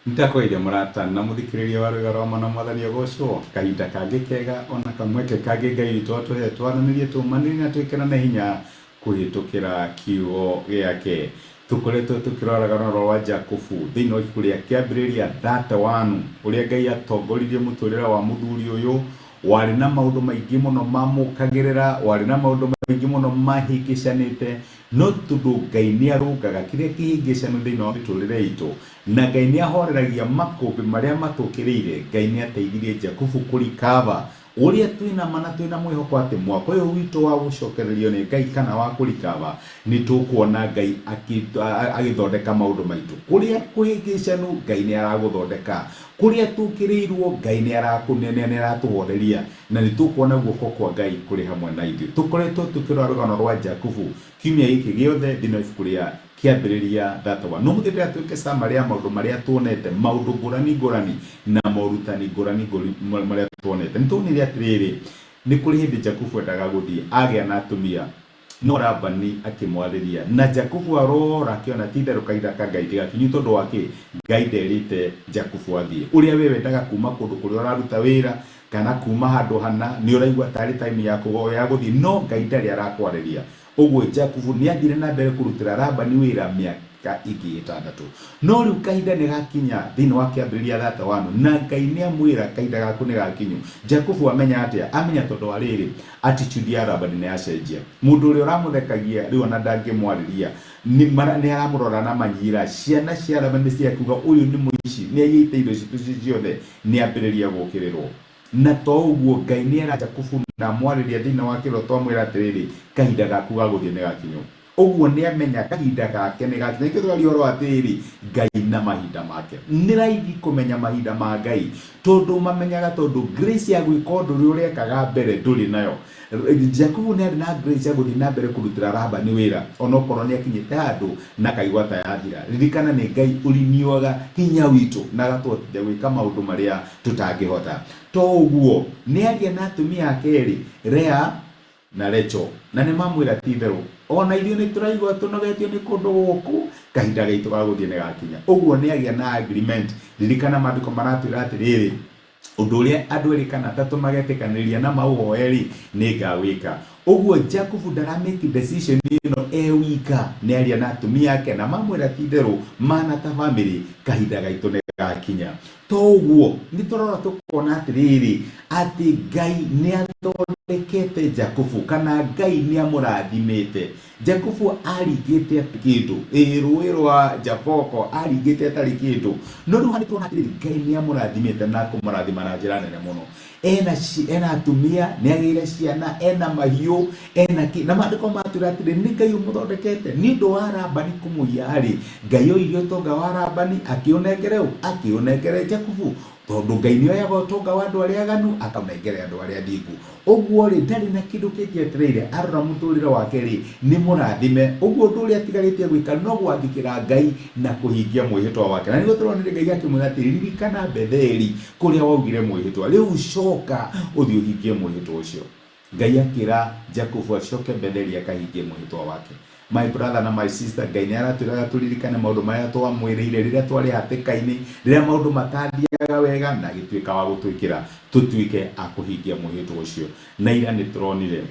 Nĩndakũgeithia mũrata na mũthikĩrĩria wa Rwĩga rwa Ma na Mwathani agocwo. Kahinda kangĩ kega ona kamweke kangĩ Ngai witũ atũhe twaranĩrie tũmanĩrie na twĩkĩrane hinya kũhĩtũkĩra kiugo gĩake. Tũkoretwo tũkĩrora rũgano rwa Jakubu thĩinĩ wa ibuku rĩa Kĩambĩrĩria 31 ũrĩa Ngai atongoririe mũtũrĩre wa mũthuri ũyũ warĩ na maũndũ maingĩ mũno mamũkagĩrĩra, warĩ na maũndũ maingĩ mũno mahĩngĩcanĩte, no tondũ Ngai nĩ arũngaga kĩrĩa kĩhĩngĩcanu thĩinĩ wa mĩtũrĩre itũ, Na Ngai nĩahoreragia makũmbĩ marĩa matũkĩrĩire. Ngai nĩateithirie Jakubu kũ recover. Ũrĩa twĩna ma na twĩna mwĩhoko atĩ mwaka ũyũ witũ wa gũcokererio nĩ Ngai kana wa kũ recover, nĩtũkuona Ngai agĩthondeka maũndũ maitũ. Kũrĩa kũhĩngĩcanu, Ngai nĩaragũthondeka. Kũrĩa tũkĩrĩirwo, Ngai nĩaratũhoreria. Na nĩtũkuona guoko kwa Ngai kũrĩ hamwe na ithuĩ. Tũkoretwo tũkĩrora rũgano rwa Jakubu kiumia gĩkĩ gĩothe thĩinĩ wa ibuku rĩa Kĩambĩrĩria 31. No mũthĩ ndĩrenda twĩke summary ya maũndũ marĩa tuonete, maũndũ ngũrani ngũrani na morutani ngũrani ngũrani marĩa tuonete. Nĩ tuonire atĩrĩrĩ, nĩ kũrĩ hĩndĩ Jakubu endaga gũthiĩ agĩa na atumia, no Labani akĩmwarĩria. Na Jakubu arora akĩona ti itherũ kahinda ka Ngai ti gakinyu tondũ wa kĩ? Ngai nderĩte Jakubu athiĩ. Ũrĩa we wendaga kuma kũndũ kũrĩa ũraruta wĩra kana kuma handũ hana, nĩ ũraigua tarĩ time yaku ya gũthiĩ, no Ngai ndarĩ arakwarĩria. Ũguo Jakubu nĩathiire na mbere kũrutĩra Labani wĩra mĩaka ĩngĩ ĩtandatũ. No rĩu kahinda nĩgakinya, thĩinĩ wa Kĩambĩrĩria 31, na Ngai nĩamwĩra kahinda gaku nĩ gakinyu. Jakubu amenya atĩa? Amenya tondũ wa rĩrĩ, attitude ya Labani nĩyacenjia. Mũndũ ũrĩa ũramũthekagia rĩu ona ndangĩmwarĩria, nĩaramũrora na manyira. Ciana cia Labani nĩciakiuga ũyũ nĩ mũici, nĩaiyĩte indo citũ ciothe, nĩambĩrĩria gũkĩrĩrwo. Na to ũguo, Ngai nĩera Jakubu na amwarĩria thĩinĩ wa kĩroto amwĩra atĩrĩrĩ, Kahinda gaku ga gũthiĩ nĩ gakinyu. Ũguo nĩamenya kahinda gake nĩ gakinyu. Nĩkĩo tũraria ũhoro wa atĩrĩrĩ, Ngai na mahinda make. Nĩ raithi kũmenya mahinda ma Ngai, tondũ ũmamenyaga tondũ grace ya gwĩka ũndũ ũrĩa ũrekaga mbere ndũrĩ nayo. Jakubu nĩ arĩ na grace ya gũthiĩ na mbere kũrutĩra Labani wĩra onokorwo nĩ akinyĩte handũ na akaigua ta yathira. Ririkana nĩ Ngai ũriniũaga hinya witũ na agatũhotithia gwĩka maũndũ marĩa tũtangĩhota. To ũguo, nĩ aria na atumia ake erĩ, Lea na Rachel, na nĩ mamwĩra ti itherũ ona ithuĩ nĩ tũraigua tũnogetio nĩ kũndũ gũkũ, kahinda gaitũ ga gũthiĩ nĩ gakinya. Ũguo nĩ agĩa na agreement. Ririkana maandĩko maratwĩra atĩrĩrĩ, ũndũ ũrĩa andũ erĩ kana atatũ magetĩkanĩria na maũhoe-rĩ, nĩ ngawĩka. Ũguo Jakubu ndara make decision ĩno e wika, nĩ aria na atumia ake na mamwĩra ti itherũ mana ta family kahinda gaitũ nĩ gakinya. To ũguo, nĩ tũrora tũkona atĩrĩrĩ, atĩ Ngai nĩ athondekete Jakubu kana Ngai nĩ amũrathimĩte. Jakubu aringĩte atarĩ kĩndũ, ĩĩ rũĩ rwa Jaboko aringĩte atarĩ kĩndũ. No rĩu haha nĩ tũrona atĩrĩrĩ, Ngai nĩ amũrathimĩte na kũmũrathima na njĩra nene mũno. Ena, ena atumia, nĩ agĩire ciana, ena mahiũ, ena kĩ. Na maandĩko matwĩra atĩrĩ, nĩ Ngai ũmũthondekete. Nĩ ũndũ wa Labani kũmũiya rĩ, Ngai oire ũtonga wa Labani akĩũnengere ũ? Akĩũnengere Jakubu. Tondũ Ngai nĩ oyaga ũtonga wa andũ arĩa aganu akaũnengere andũ arĩa athingu. Ũguo-rĩ, ndarĩ na kĩndũ kĩngĩ etereire. Arora mũtũũrĩre wake-rĩ, nĩ mũrathime. Ũguo ũndũ ũrĩa atigarĩtie gwĩka no gwathĩkĩra Ngai na kũhingia mwĩhĩtwa wake. Na nĩguo tũronire Ngai akĩmwĩra atĩ, ririkana Betheli kũrĩa waugire mwĩhĩtwa. Rĩu coka ũthiĩ ũhingie mwĩhĩtwa ũcio. Ngai akĩra Jakubu acoke Betheli akahingie mwĩhĩtwa wake. My brother na my sister, Ngai nĩ aratwĩraga tũririkane maũndũ marĩa twamwĩrĩire rĩrĩa twarĩ hatĩka-inĩ, rĩrĩa maũndũ matathiaga wega, na agĩtuĩka wa gũtwĩkĩra tũtuĩke a kũhingia mwĩhĩtwa ũcio. Na ira nĩ tũronire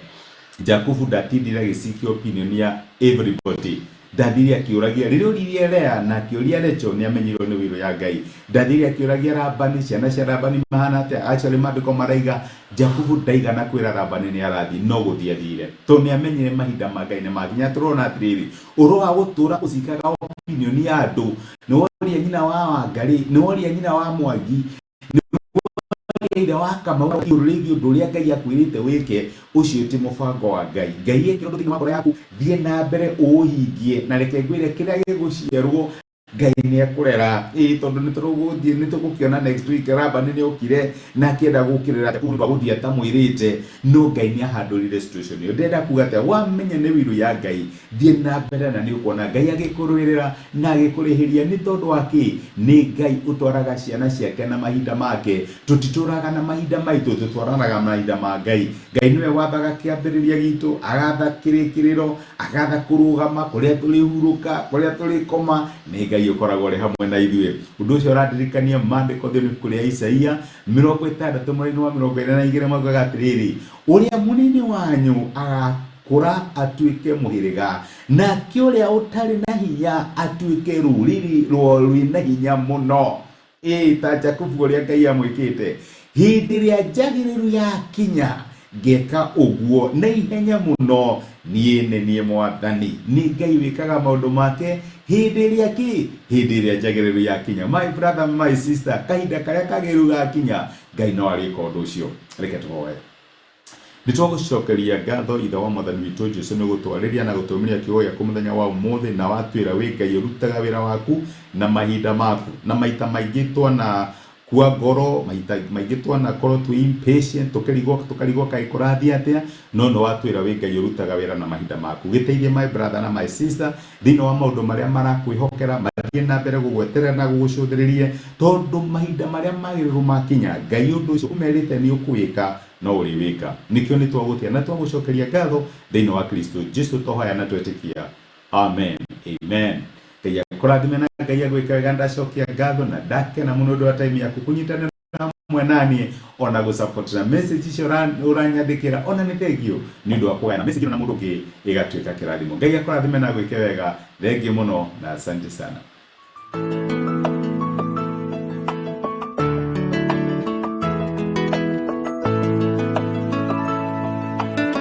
Jakubu ndatindire agĩcikia opinion ya everybody. Ndathire akĩũragia, rĩrĩa oririe Lea na akĩũria Rachel, nĩ amenyirwo nĩ will ya Ngai. Ndathire akĩũragia Labani, ciana cia Labani mahana atĩa? Actually maandĩko maraiga Jakubu ndaigana kwĩra Labani nĩ arathiĩ, no gũthiĩ athire. Tondũ nĩ amenyire mahinda ma Ngai nĩ makinya. Tũrona atĩrĩrĩ, ũhoro wa gũtũra ũcikaga opinion ya andũ, nĩ woria nyina wa Wangarĩ, nĩ woria nyina wa Mwangi, nĩ woria ithe wa Kamau igũrũ rĩgiĩ ũndũ ũrĩa Ngai akwĩrĩte wĩke, ũcio ti mũbango wa Ngai. Ngai ekĩra ũndũ thĩinĩ wa ngoro yaku, thiĩ na mbere ũũhingie, na reke ngwĩre kĩrĩa gĩgũciarwo Ngai nĩ ekũrera. Ĩĩ tondũ nĩ tũgũthiĩ nĩ tũgũkĩona next week Labani nĩ okire na akĩenda gũkĩrĩra Jakubu nĩ ũndũ wa gũthiĩ atamwĩrĩte, no Ngai nĩ ahandũrire situation ĩyo. Ndĩrenda kuga atĩa? Wamenya nĩ will ya Ngai, thiĩ na mbere na nĩ ũkuona Ngai agĩkũrũĩrĩra na agĩkũrĩhĩria. Nĩ tondũ wa kĩ? Nĩ Ngai ũtwaraga ciana ciake na mahinda make. Tũtitũraga na mahinda maitũ, tũtwaranaga na mahinda ma Ngai. Ngai nĩwe wathaga kĩambĩrĩria gitũ, agatha kĩrĩkĩrĩro, agatha kũrũgama, kũrĩa tũrĩhurũka, kũrĩa tũrĩkoma, nĩ Ngai. Ngai ũkoragwo ũrĩ hamwe na ithuĩ. Ũndũ ũcio ũrandirikania maandĩko thĩinĩ wa ibuku rĩa Isaia 60 mũraini wa 42 maugaga atĩrĩrĩ, ũrĩa mũnini wanyu agakũra atuĩke mũhĩrĩga, nake ũrĩa ũtarĩ na hinya atuĩke rũrĩrĩ rwĩna hinya mũno. Ĩĩ, ta Jakubu ũrĩa Ngai amwĩkĩte. Hĩndĩ ĩrĩa njagĩrĩru yakinya, ngeka ũguo na ihenya mũno. Niĩ nĩ niĩ Mwathani. Nĩ Ngai wĩkaga maũndũ make hĩndĩ ĩrĩa kĩ? Hĩndĩ ĩrĩa njagĩrĩru yakinya. My brother, my sister, kahinda karĩa kagĩrĩru gakinya, Ngai no arĩka ũndũ ũcio. Reke tũhoe. Nĩ twagũcokeria ngatho Ithe wa Mwathani witũ Jesu nĩ gũtwarĩria na gũtũmĩria kiugo gĩaku mũthenya wa ũmũthĩ, na watwĩra wĩ Ngai ũrutaga wĩra waku na mahinda maku, na maita maingĩ twana kua ngoro, maita maingĩ twanakorwo twĩ impatient, tũkĩrigwo tũkarigwo kaĩ kũrathiĩ atĩa, no nĩ watwĩra wĩ Ngai ũrutaga wĩra na mahinda maku. Gĩteithie my brother na my sister thĩinĩ wa maũndũ marĩa marakwĩhokera, mathiĩ na mbere gũgweterera na gũgũcũthĩrĩria, tondũ mahinda marĩa magĩrĩru makinya, Ngai ũndũ ũcio ũmerĩte nĩ ũkũwĩka no ũrĩwĩka. Nĩkĩo nĩ twagũtĩa na twagũcokeria ngatho thĩinĩ wa Kristo Jesu twahoya na twetĩkia. Amen. Amen. Ngai akũrathime na Ngai agwĩke wega. Ndacokia ngatho na ndakena mũno ũndũ wa time yaku kũnyitanĩra hamwe naniĩ ona gũ support na message icio ũranyandĩkĩra, ona nĩ thengiũ nĩ ũndũ wa kũgayana message ĩno na mũndũ ũngĩ ĩgatuĩka kĩrathimo. Ngai akũrathime na agwĩke wega. Thengiũ mũno na asante sana.